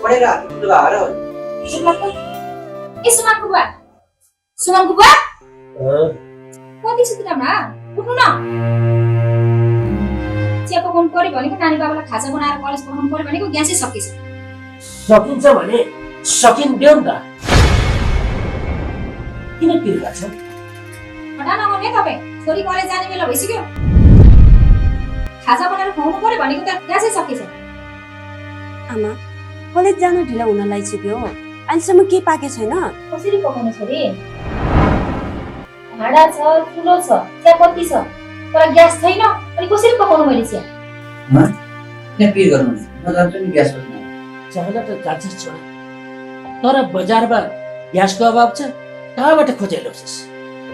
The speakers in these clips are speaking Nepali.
पढेर हात खुल्लो भएर हो सुमनको बुवा कति सुतिराम्रा उठ्नु न चिया पकाउनु पर्यो भनेको नानी बाबालाई खाजा बनाएर कलेज पठाउनु पर्यो भनेको ग्यासै सकिन्छ सकिन्छ भने सकिन्थ्यो नि त किन पिर्का छ हटा नगर्ने तपाईँ छोरी कलेज जाने बेला भइसक्यो खाजा बनाएर खुवाउनु पर्यो भनेको त ग्यासै सकिन्छ आमा कलेज जान ढिला हुन लागिसक्यो अहिलेसम्म के पाके छैन कसरी पकाउनु छोरी भाडा छ चुलो छ चियापत्ती छ तर ग्यास छैन अनि कसरी पकाउनु मैले चिया किन पिर गर्नु म जान्छु नि ग्यास बस्न चाहना त जान्छस् छोरा तर बजारमा ग्यासको अभाव छ कहाँबाट खोजेर ल्याउँछस्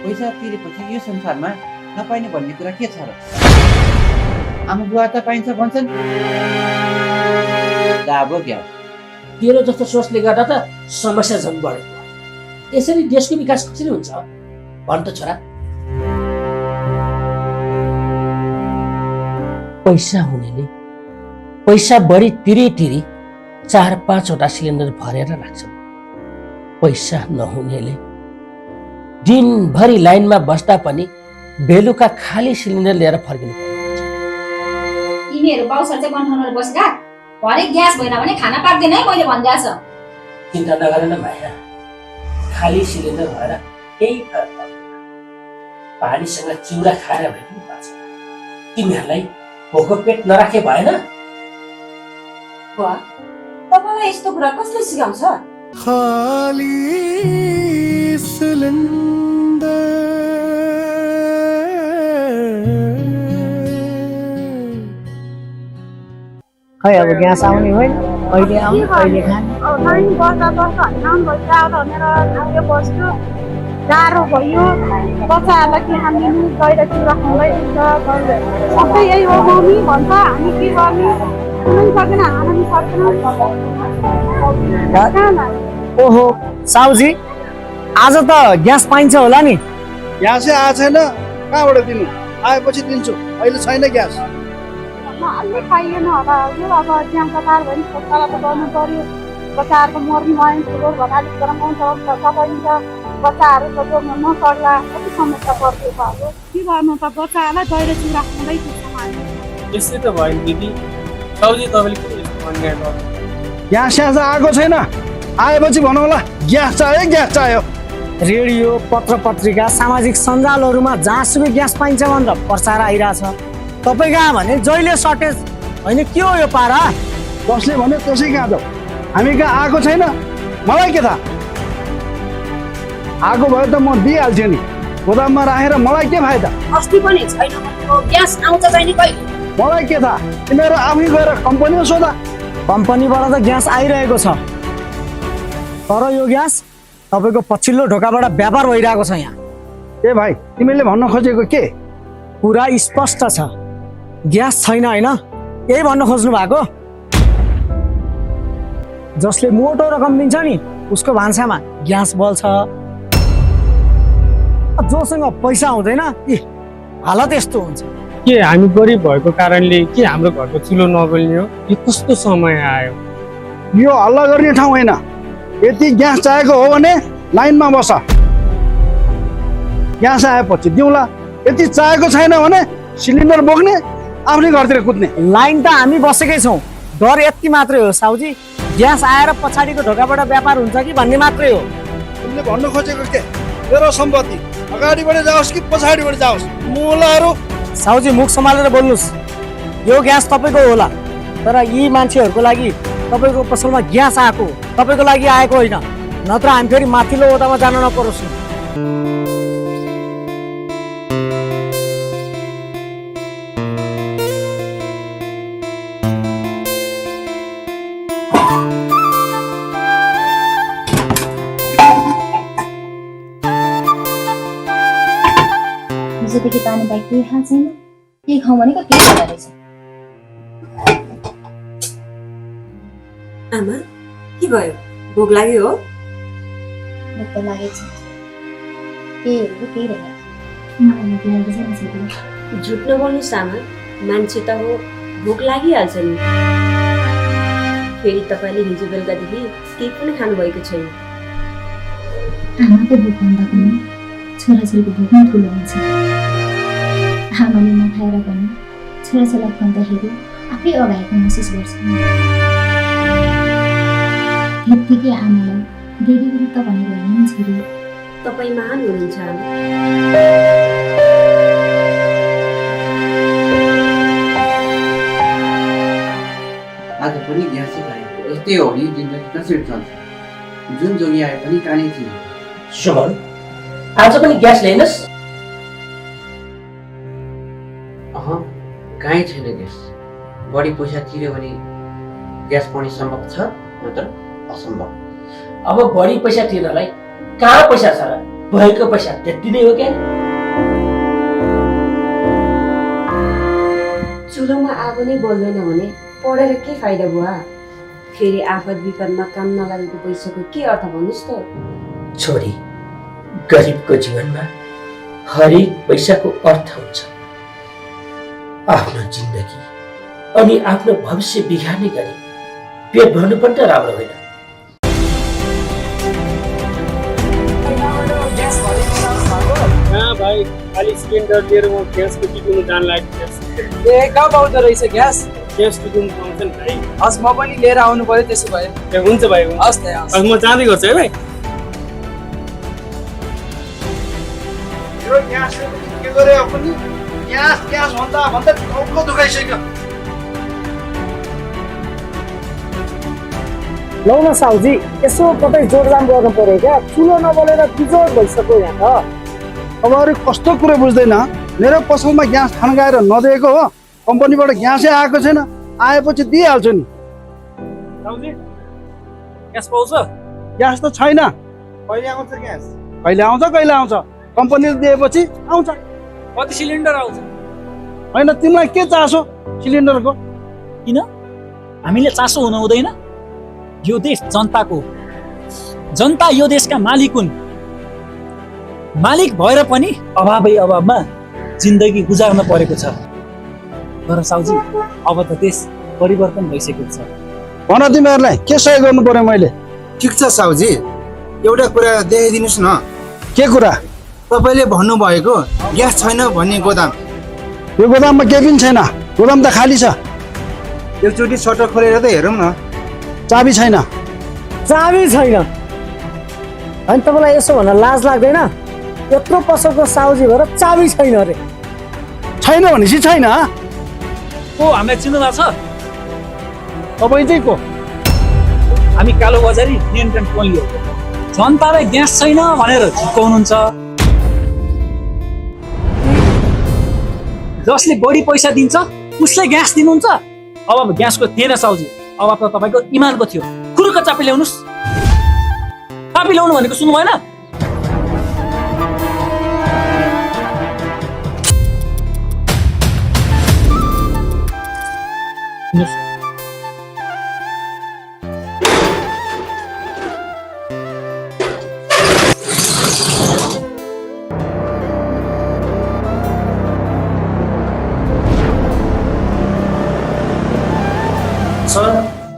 पैसा तिरेपछि यो संसारमा नपाइने भन्ने कुरा के छ र आमा बुवा त पाइन्छ भन्छन् गाबो ग्यास तेरो जस्तो सोचले गर्दा त समस्या झन् बढेको यसरी देशको विकास कसरी हुन्छ भन् त छोरा पैसा हुनेले पैसा बढी तिरी 4-5 सिलिन्डर भरेर राख्छन् पैसा नहुनेले दिनभरि लाइनमा बस्दा पनि बेलुका खाली सिलिन्डर लिएर फर्किनु पर्छ तिमीहरू बाउसर चाहिँ गन्ठाउनु बसेका भरे ग्यास भएन भने खाना पाक्दैन है मैले भन्दैछ चिन्ता नगर न भाइ खाली सिलिन्डर भएर केही फरक पर्दैन पानीसँग चिउरा खाएर भए पनि पाउँछ तिमीहरूलाई भोको पेट नराखे भएन बुवा तपाईलाई यस्तो कुरा कसले सिकाउँछ खाली सिलिन्डर खै अब ग्यास आउने होइन कहिले आउने कहिले खाने गाह्रो भयो बच्चाहरूलाई के हाल्नु गएर चिउरा खुवाउँदै हुन्छ सबै यही हो मम्मी भन्छ हामी के गर्ने कुनै सकेन हामी सक्दैन ओहो साउजी आज त ग्यास पाइन्छ होला नि ग्यासै आएको छैन कहाँबाट दिनु आएपछि दिन्छु अहिले छैन ग्यास अलि पाइएन होला हजुर अब त्यहाँ कतार भयो नि छोटकालाई त गर्नु पर्यो बच्चाहरूको मर्ने भयो ठुलो भएर अलिक गरमाउँछ सकिन्छ बच्चाहरू त जोड्नु नसक्ला कति समस्या पर्थ्यो त अब के गर्नु त बच्चाहरूलाई गएर चिउरा खुवाउँदै पुग्छौँ हामी यस्तै त भयो दिदी साउजी तपाईँले किन यस्तो अन्याय गर्नु ग्यास आएको छैन आएपछि भनौँला ग्यास चाहियो रेडियो पत्र पत्रिका सामाजिक सञ्जालहरूमा जहाँसुकै ग्यास पाइन्छ भनेर प्रचार आइरहेछ तपाईँ कहाँ भने जहिले सर्टेज होइन के हो यो पारा जसले भन्यो त्यसै कहाँ जाऊ हामी कहाँ आएको छैन मलाई के थाहा आएको भए त म दिइहाल्थेँ नि गोदाममा राखेर मलाई के फाइदा अस्ति पनि छैन भनेको ग्यास आउँछ चाहिँ कहिले मलाई के थाहा तिमीहरू आफै गएर कम्पनीमा सोधा कम्पनीबाट त ग्यास आइरहेको छ तर यो ग्यास तपाईँको पछिल्लो ढोकाबाट व्यापार भइरहेको छ यहाँ ए भाइ तिमीले भन्न खोजेको के कुरा स्पष्ट छ ग्यास छैन होइन यही भन्न खोज्नु भएको जसले मोटो रकम दिन्छ नि उसको भान्सामा ग्यास बल्छ जोसँग पैसा हुँदैन हालत यस्तो हुन्छ के हामी गरिब भएको कारणले के हाम्रो घरको चुलो नबल्ने हो यो कस्तो समय आयो यो हल्ला गर्ने ठाउँ होइन यति ग्यास चाहिएको हो भने लाइनमा बस ग्यास आएपछि दिउँला यति चाहिएको छैन भने सिलिन्डर बोक्ने आफ्नै घरतिर कुद्ने लाइन त हामी बसेकै छौँ डर यति मात्रै हो साउजी ग्यास आएर पछाडिको ढोकाबाट व्यापार हुन्छ कि भन्ने मात्रै हो तिमीले भन्नु खोजेको के तेरो सम्पत्ति अगाडिबाट जाओस् कि पछाडिबाट जाओस् मुलाहरू साउजी मुख सम्हालेर बोल्नुहोस् यो ग्यास तपाईँको होला तर यी मान्छेहरूको लागि तपाईँको पसलमा ग्यास आएको तपाईँको लागि आएको होइन नत्र हामी फेरि माथिल्लो ओटामा जान नपरोस् हिजोदेखि पानी बाहेक केही खान्छ छैन केही खाउँ भनेको केही खाँदो रहेछ आमा के भयो भोक लाग्यो हो भोक त लागेको छ केहीहरूको केही रहेछ झुट नबोल्नुहोस् आमा मान्छे त हो भोक लागिहाल्छ नि फेरि तपाईँले हिजो बेलुकादेखि केही पनि खानुभएको छैन। आमाको भोक भन्दा पनि छोराछोरीको भोक नै ठुलो हुन्छ। आमाले नखाएर पनि छोराछोरीलाई खुवाउँदाखेरि आफै अगाएको महसुस गर्छु। यत्तिकै आमालाई देवीको रूप भनेको होइन छोरी। तपाईँ महान हुनुहुन्छ आमा। आज पनि ग्यासै खाएको यस्तै हो नि जिन्दगी कसरी चल्छ। जुन जोगी आए पनि कानै थिएन। सुमन आज पनि ग्यास ल्याइनस्? कहीँ छैन ग्यास। बढी पैसा तिर्यो भने ग्यास पाउने सम्भव छ, नत्र असम्भव। अब बढी पैसा तिर्नलाई कहाँ पैसा छ र? भएको पैसा त्यति नै हो क्या? चुलोमा आगो नै बल्दैन भने पढेर के फाइदा बुवा? फेरि आफत विपदमा काम नलागेको पैसाको के अर्थ भन्नुहोस् त? छोरी, गरिबको जीवनमा हरेक पैसाको अर्थ हुन्छ। आफ्नो जिन्दगी अनि आफ्नो भविष्य बिगार्ने गरी पेट भर्नु पनि त राम्रो होइन। भाइ खाली सिलिन्डर लिएर म ग्यासको टिकाउनु जान लागेको थिएँ। ए कहाँ पाउँदो रहेछ ग्यास? ग्यास टिकाउनु पाउँछ नि भाइ। हस् म पनि लिएर आउनु पर्यो त्यसो भए। ए हुन्छ भाइ, हस् त हस्। म जाँदै गर्छु है भाइ। यो ग्यास के गरे पनि ग्यास ग्यास भन्दा भन्दा टाउको दुखाइसक्यो। लौ न साउजी, यसो कतै जोडजाम गर्नु पर्यो क्या? चुलो नबलेर बिजोड भइसक्यो यहाँ त। अब अरू कस्तो कुरो बुझ्दैन। मेरो पसलमा ग्यास थन्काएर नदिएको हो, कम्पनीबाट ग्यासै आएको छैन, आएपछि दिइहाल्छु नि। साउजी ग्यास पाउँछ? ग्यास त छैन। कहिले आउँछ ग्यास? कहिले आउँछ कहिले आउँछ, कम्पनीले दिएपछि आउँछ। कति सिलिन्डर आउँछ? होइन तिमीलाई के चासो सिलिन्डरको? किन हामीले चासो हुनु हुँदैन? यो देश जनताको, जनता यो देशका मालिक हुन्। मालिक भएर पनि अभावै अभावमा जिन्दगी गुजार्न परेको छ। तर साउजी अब त देश परिवर्तन भइसकेको छ। भन तिमीहरूलाई के सहयोग गर्नु पर्यो मैले? ठिक छ साउजी, एउटा कुरा देखाइदिनुहोस् न। के कुरा? तपाईँले भन्नुभएको ग्यास छैन भन्ने गोदाम। यो गोदाममा केही पनि छैन, गोदाम त खाली छ। एकचोटि सटर खोलेर त हेरौँ न। चाबी छैन। चाबी छैन अनि तपाईँलाई यसो भन्न लाज लाग्दैन? यत्रो पसलको साउजी भएर चाबी छैन अरे? छैन भनेपछि छैन। को हामीलाई चिन्नु भएको छ? तपाईँ चाहिँ को? हामी कालो बजारी नियन्त्रण टोली हो। जनतालाई ग्यास छैन भनेर झिक्काउनुहुन्छ। जसले बढी पैसा दिन्छ उसले ग्यास दिनुहुन्छ। अब ग्यासको थिएन साउजी, अब त तपाईँको इमानको थियो। खुरुक्क चापी ल्याउनुहोस्। चापी ल्याउनु भनेको सुन्नु भएन? सर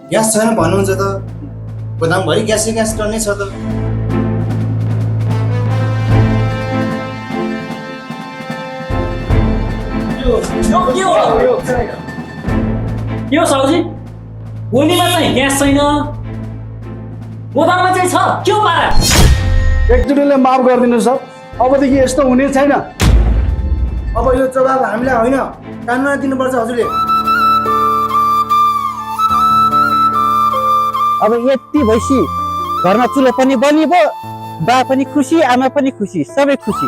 ग्यास छैन भन्नुहुन्छ त, गोदामभरि ग्यासै ग्यास टन्नै छ त। के हो साउजी? गोलीमा चाहिँ ग्यास छैन, गोदाममा चाहिँ छ। के हो पारा? एकचोटिले माफ गरिदिनु सर, अबदेखि यस्तो हुने छैन। अब यो जवाब हामीलाई होइन, कानुनलाई दिनुपर्छ हजुरले। अब यति भइसि घरमा चुलो पनि बनियो, बा पनि खुसी, आमा पनि खुसी, सबै खुसी।